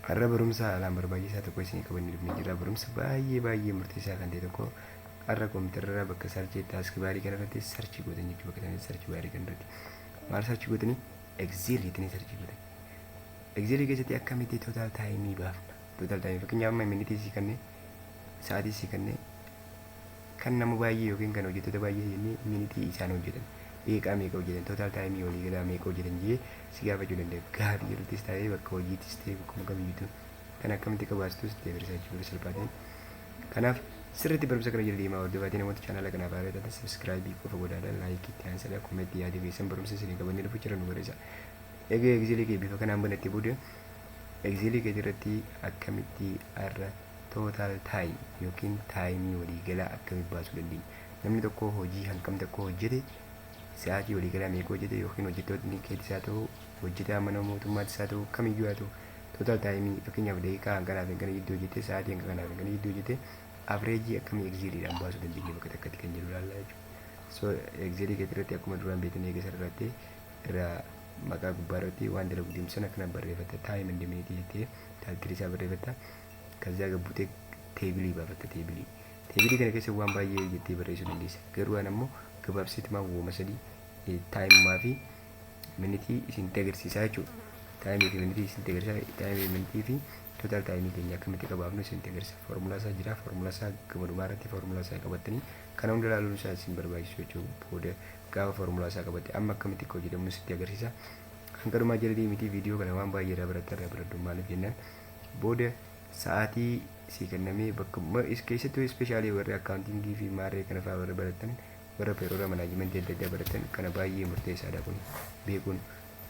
Har'a barumsa haalaan barbaachisaa tokko isinii qabannee dhufnee jirra. Barumsa baay'ee baay'ee murteessaa kan ta'e tokko har'a kompiitara bakka search task bar kanarratti search gootan jechuudha. Bakka kanatti search bar kanarratti maal search gootanii? Excel jettanii search gootan. Excel keessatti akkamitti total time baafna? Total time fakkeenyaaf amma minute sii kennee, sa'aatii sii kennee, kan nama baay'ee yookiin kan hojjettoota baay'ee jennee minute isaan hojjetan, daqiiqaa meeqa hojjetan, total time waliigalaa meeqa hojjetan jee si gaafachuu danda'a. Gaafii jedhuttis ta'ee, bakka hojiittis ta'e, bakkuma kamiyyuutu kan akkamitti qabaastus ta'e barsiisaa jechuudha salphaatiin. Kanaaf sirriitti barumsa kana jala deemaa hordofaatii. Namoota chaanaala kanaaf haaraa taatan subscribe qofa godhaadha, like itti aansadha, comment yaada keessan barumsa isinii qabannee dhufu jira nu barreessa. Egaa Excel kee bifa kanaan banattee booda Excel kee irratti akkamitti har'a total time yookiin time waliigalaa akkamitti baasuu dandeenya? Namni tokko hojii hangam tokko hojjete, sa'aatii waliigalaa meeqa hojjete, yookiin hojjettoonni keetis haa ta'u, hojjetaa mana mootummaattis haa ta'u, kamiyyuu haa ta'u, total time fakkeenyaaf daqiiqaa hanganaaf hangana jidduu hojjete, sa'aatii hanga kanaaf hangana jidduu hojjete, average akkamii Exceliidhaan baasuu dandeenya bakka takkatti kan jedhu ilaallaa jechuudha. So Excel kee irratti akkuma duraan beektan eega sararratti irraa maqaa gubbaa irratti waan dalagu deemtu sana akkana barreeffatta, time and minute jettee title isaa barreeffatta. ከዛ gabbutee table baafatta. Table kana keessa waan baay'ee jettee barreessuu dandeessa. Garuu waan ammoo gabaabseetumaa wooma sadii, timeumaa fi minute isinitti agarsiisaa jechuudha. Time fi minute isinitti agarsiisa. Time fi minute fi total time keenya akkamitti qabaafnu isinitti agarsiisa. Foormulaa isaa jira. Foormulaa isaa gama irratti foormulaa isaa qabattanii kana hunda ilaaluun isaa isin barbaachisu jechuudha. Booda gaafa foormulaa isaa qabatte amma akkamitti akka hojjetamu sitti agarsiisa. Hanga dhumaa jala deemiti viidiyoo kana waan baay'ee irraa barattan irraa baradhu. Maaliif jennaan, booda sa'aatii sii kennamee bakka keessattuu especially warri accounting fi maarree kana fa'aa warri baratan, warra payroll management adda addaa baratan, kana baay'ee murteessaadha kun beekuun.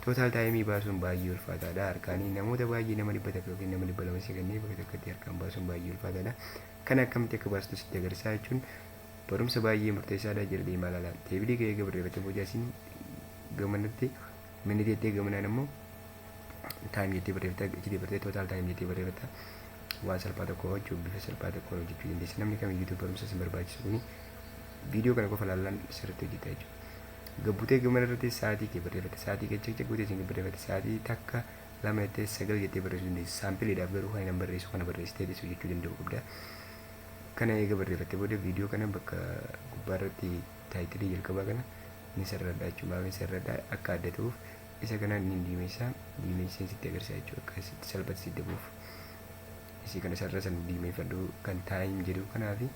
Total time baasuun baay'ee ulfaataadha. Harkaanii namoota baay'ee, nama 100 yookiin nama 200 si kennee bakka takkatti harkaan baasuun baay'ee ulfaataadha. Kana akkamitti akka baastu sitti agarsiisaa jechuun barumsa baay'ee murteessaadha. Jala deemaa ilaala. Table kee eega barreeffattee booda asiin gamanatti minute jettee, gamanaan immoo time jettee barreeffatta, achi dabartee total time jettee barreeffatta. Waan salphaa tokko hojjechuuf bifa salphaa tokkoon hojjechuu dandeessa. Namni kamiyyuu barumsa isin barbaachisu kuni viidiyoo kana qofa ilaallaan sirriitti hojjeta jechuudha. Gabbutee gamana irratti sa'aatii kee barreeffatta. Sa'aatii kee check gootee isin barreeffatta. Sa'aatii takka, lama jettee, sagal jettee barreessuu dandeessa. Sampleiidhaaf garuu kan hin barreessu kana barreessitee hojjechuu danda'u qabda. Kana eega barreeffattee booda viidiyoo kana bakka gubbaa irratti title jalqabaa kana ni sarradha jechuudha. Maaf sarradha? Akka adda ta'uuf isa kana ni diimeessa. Diimeesseen sitti agarsiisa jechuudha. Akka sitti salphatti sitti dabuuf. Isii kana sarara sana diimeeffadhu, kan time jedhu kanaa fi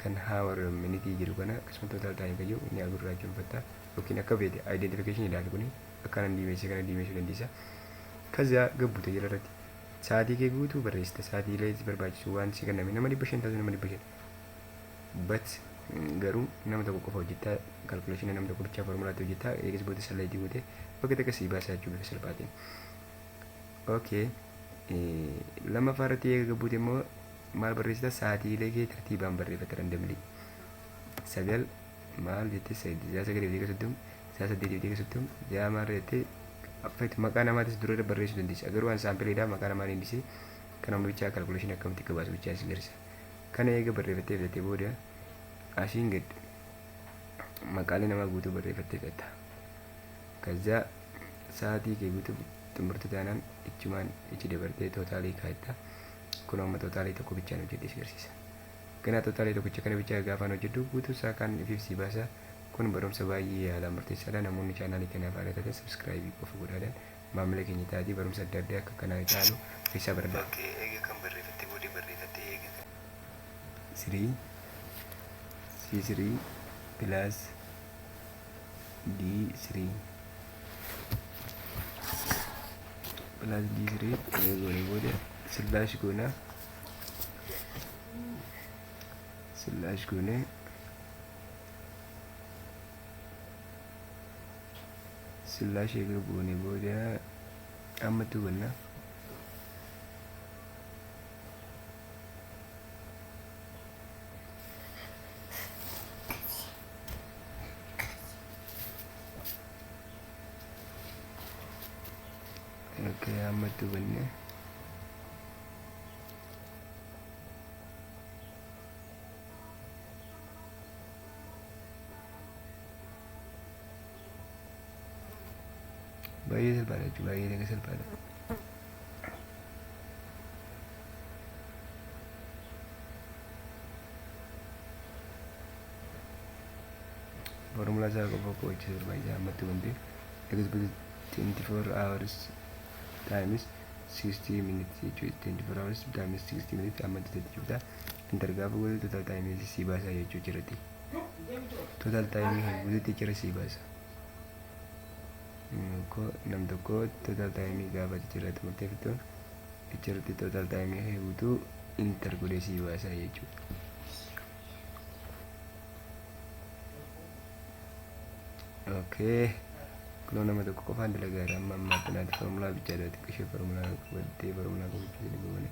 kan hour minute jedhu kana, akkasuma total time kan jedhu ni gurraachoonfatta yookiin akka feete identification ilaali kuni akkanaan diimeessee kana diimeessuu dandeessa. ከዛ gabbute jala irratti sa'aatii kee guutuu barreessita. Sa'aatiilee si barbaachisu waan si kenname, nama 500 taasisu, nama 500, but garuu nama tokko qofa hojjettaa, calculation nama tokko bichaa formulaatti hojjettaa. Eegas booda select gootee bakka takka sii baasaa jechuudha bifa salphaatiin. Okay. Lammaffaa irratti eega gabbuute immoo maal barreessita? Sa'aatiilee kee tartiibaan barreeffata, randomly. Sagal maal jettee, 9:30, 8:30, ja'a maal jettee affeetu, maqaa namaatis dura barreessuu dandeessa. Garuu waan sampleiidhaa maqaa namaa ni dhiisee kana bichaa calculation akkamitti akka baasu bichaa isin garsiisa. Kana eega barreeffattee filattee booda asiin gad maqaalee namaa guutuu barreeffattee filatta. ከዛ sa'aatii kee guutuu xumurtu taanaan ichumaan ichi dabartee total kaa'etta. Kun amma total tokko bichaan hojjedhee si agarsiisa. Ganaa total tokkicha kana bichaa gaafaan hojjedhu guutuu isaa kan ifiif si baasa. Kun barumsa baay'ee haalaan murteessaadha. Namoonni chaanaalii kanaaf haala taatan subscribe qofa godhaadhaan maamila keenya taatii barumsa adda addaa akka kanaa caalu keessaa baradha. Eega kan barreeffattee booda barreeffattee eega three C three plus D three plus D three goone booda slash goona, slash goone, slash eega goone booda ammatti hubanna. Okay, ammatti hubanne. Baay'ee salphaadha jechuudha, baay'ee salphaadha. Foormulaa isaa qofa qo'achiisuu barbaachisaa ammatti wanti expected 24 hours times 60 minutes jechuudha. 24 hours times 60 minutes ammatti jechuudha. Enter gaafa goote total time sii baasaa jechuu jirti. Total time guutuutti jira sii baasa. Nam tokko total time gaafa jira xumurtee fixxuun achirratti total time guutuu enter godhee sii baasaa jechuudha. Okay. Kunoo nama tokko qofaan dalagaa jira amma ammaatti naati foormulaa bichaadha xiqqoo ishee foormulaa qabattee foormulaa qabachuu jedhe goone.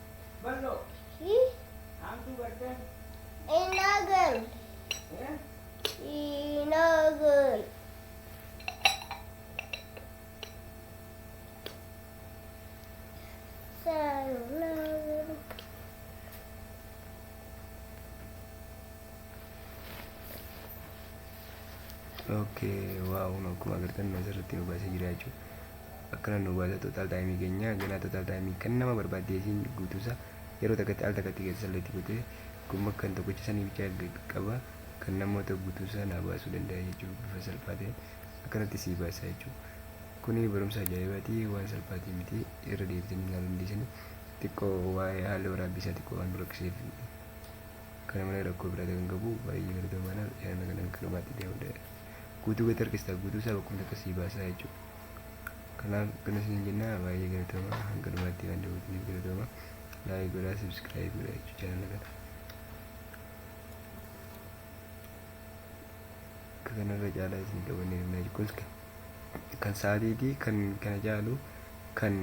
Inagan. Inagan. Salagan. Okay, wow, akkuma agartan asirratti nu baasee jira jechuudha. Akkana nu baasa total time keenya ganaa total time kan nama barbaadde isiin guutuusaa yeroo takkatti al takkatti keessa salleetti gootee gumma kan tokkicha sanii bichaa qaba kan namoota guutuusaa naa baasuu danda'a jechuudha bifa salphaa ta'een akkanatti sii baasa jechuudha. Kuni barumsa ajaa'ibaati, waan salphaatii miti, irra deebitanii ilaaluu dandeessanii. Xiqqoo waa'ee haala waraabbii isaa xiqqoo waan nu rakkiseef kana malee rakkoo biraa kan qabu. Baay'ee galatoomaadha. Yaadna kana kanumaatti deemudha. Guutuu gadi harkistaa guutuu isaa bakkuma takka sii baasaa jechuudha. Kanaaf kana isin jenna, baay'ee galatoomaa, hanga dhumaatti waan daawwataniif galatoomaa. Like godhaa, subscribe godhaa jechuudha channel kana. Akka kanarra caalaa isin qabannee dhufnaa jechuudha. Kan sa'aatiitii kan kana caalu kan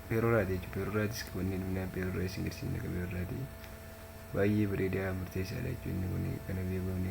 peerooraati jechuudha. Peerooratis qabannee dhufnaa, peerooraa isin garsiisna. Kan peerooraati baay'ee bareedaa murteessaadha jechuudha. Inni kun kana beekuun